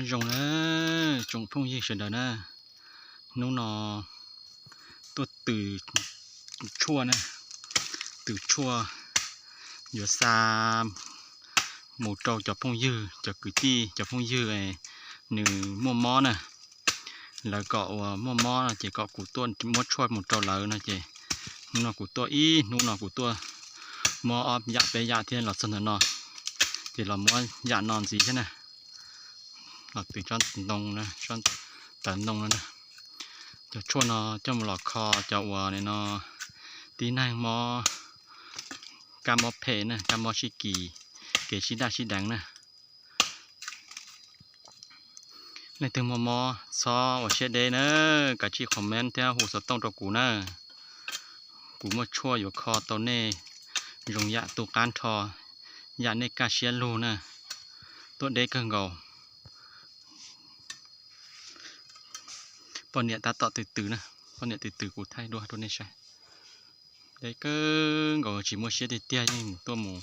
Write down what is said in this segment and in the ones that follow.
Zoo na, tsoom phooj ywg sawv daws na, hnub no tuaj tws tshuaj na, tws tshuaj yuav xa mus rau cov phooj ywg, cov kwv tij, cov phooj ywg nws muaj mob na. Lawv kom uas muaj mob no ces kom kuv tuaj muab tshuaj mus rau lawv no ces hnub no kuv tuaj ib hnub no kuv tuaj muab ob yam peb yam thiab los txog ntawm no, ces los muab yam no ntxiv thiab na. Los tws tsob ntoo, tawv ntoo no na. Cov tshuaj no coj mus los kho cov uas no tib neeg mob, kab mob phem na, kab mob sib kis, kev sib daj sib deev na. Leej twg muaj mob txhob ua siab deb na, kav tsij comment thiab hu xov tooj rau kuv na. Kuv muaj tshuaj yuav kho tau nej zoo yam tu qab nrho, yam nej kaj siab lug na. Tuaj deb kawg nkaus. Poj niam tab tom tws tws na, poj niam tws tws kuv thaij dua rau nej saib. Deb kawg nkaus tsis muaj siab tiag tiag yeej mus tuaj mus,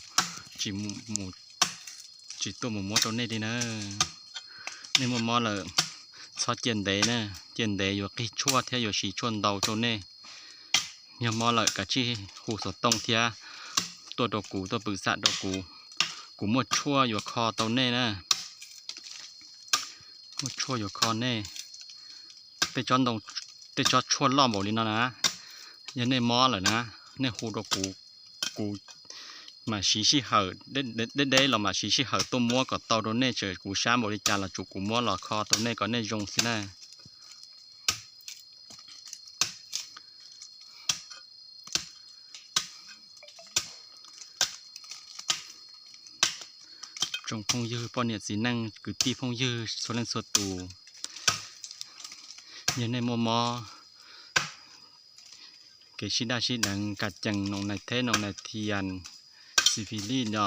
tsis mus, tsis tuaj mus muab rau nej li na. Nej muaj mob lawm txhob cia ntev na, cia ntev yuav qig tshuaj thiab yuav siv tshuaj ntau rau nej. Yog mob lawm kav tsij hu xov tooj thiab tuaj rau kuv, tuaj pw xam rau kuv. Kuv muaj tshuaj yuav kho tau nej na. Muaj tshuaj yuav kho nej. Tej tsob ntoo, tej tsob tshuaj loj npaum li no na, yog nej mob lawm na, nej hu rau kuv, kuv mam siv sij hawm, deb deb los mam siv sij hawm tuaj muab kom tau rau nej, txawm kuv sab npaum li cas los tsum kuv muab los kho tau nej kom nej zoo xwb na. Tsoom phooj ywg, poj niam txiv neej, kwv tij phooj ywg txhua leej txhua tus, yog nej muaj mob, kev sib daj sib deev, kas cees, noom nais theb, noom nais thias, xi fis lij no,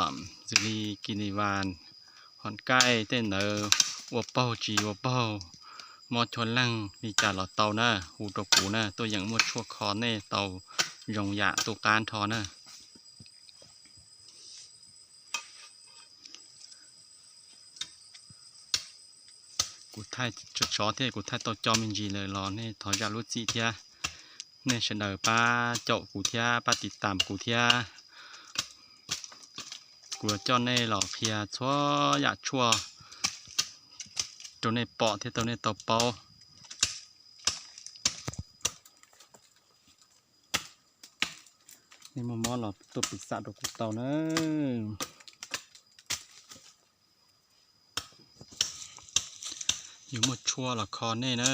xws li kis nis vas, hom kaij tej ntawd, ua paug tsis ua paug, mob chua leeg li cas los tau na, hu rau kuv na, tuaj yeem muaj tshuaj kho nej tau zoo yam tu qab nrho na. Kuv thaij tsov thiab kuv thaij tau co me ntsis lawm los nej thov zam lub txim thiab. Nej sawv daws pab caum kuv thiab pab tiv tam kuv thiab. Kuv yuav coj nej los qhia txhua yam tshuaj rau nej pom thiab rau nej tau paub. Nej muaj mob los tuaj pw xam rau kuv tau na. Yuav muaj tshuaj los kho nej na.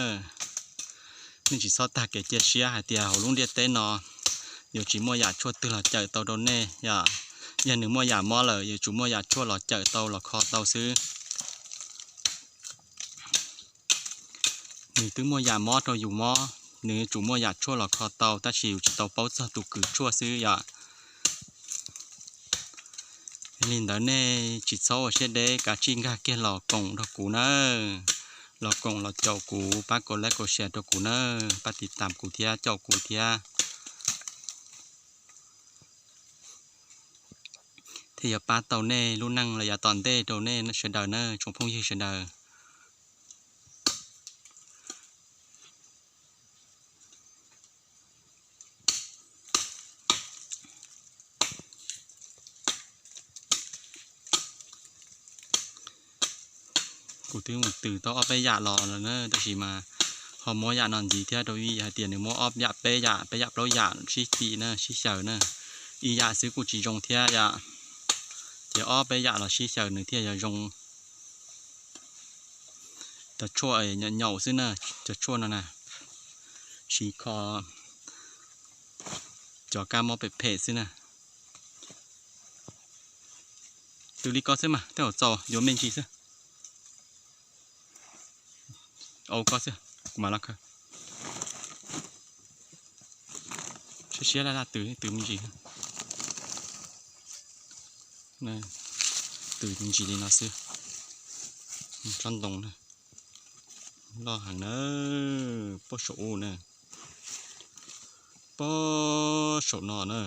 Nej tsis txhob tag kev cia siab hais tias hauv lub ntiaj teb no yuav tsis muaj yam tshuaj twg los cawm tau rau nej yom. Yog nws muaj yam mob lawm yuav tsum muaj yam tshuaj los cawm tau los kho tau xwb. Nws twb muaj yam mob rau yus mob, nws yuav tsum muaj yam tshuaj los kho tau, tab sis yus tsis tau paub txog tus kws tshuaj xwb yom. Li ntawd nej tsis txhob ua siab deb, kav tsij nkag kiag los koom nrog kuv na. Los koom los caum kuv, pab kaum like kaum share rau kuv na, pab tiv tam kuv thiab caum kuv thiab. Thiaj yuav pab tau nej lub neej los yav tom ntej rau nej sawv daws na, tsoom phooj ywg sawv daws. Kuv twb mus tws tau ob peb yam los lawm na, tab sis mas ho muab yam no ntxiv thiab rau vim hais tias nws muab ob yam peb yam, peb yam plaub yam sib tim na, sib xyaws na. Ib yam xwb kuj tsis zoo thiab yom. Ces ob peb yam los sib xyaws nws thiaj yuav zoo. Cov tshuaj nyaum nyaum xwb na, cov tshuaj no na, siv kho cov kab mob phem phem xwb na. Tws li koj xwb mas, tej zaum txaus yuav me ntsis xwb. Au koj xwb, kuv mam los khaws. Siab siab laj laj tws, tws me ntsis. Tws me ntsis li no xwb. Tsob ntoo na, loj heev na, puag saum u na, puag saum no na.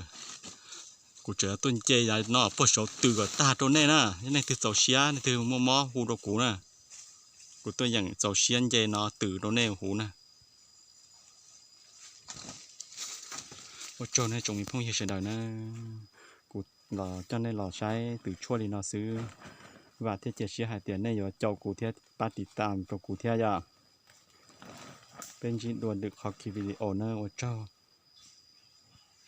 Kuv tseem tuaj nce no puag saum tws kom tag rau nej na. Yog leej twg txaus siab, leej twg muaj mob hu rau kuv na. Kuv tuaj yeem txaus siab nce no twm rau nej huv na. Ua tsaug nej tsoom me phooj ywg sawv daws na, kuv los coj nej los saib twm tshuaj li no xwb. Vam thiab cia siab hais tias nej yuav caum kuv thiab pab tiv tam rau kuv thiab yom. Peb ntsib dua lwm qhov ki video na, ua tsaug.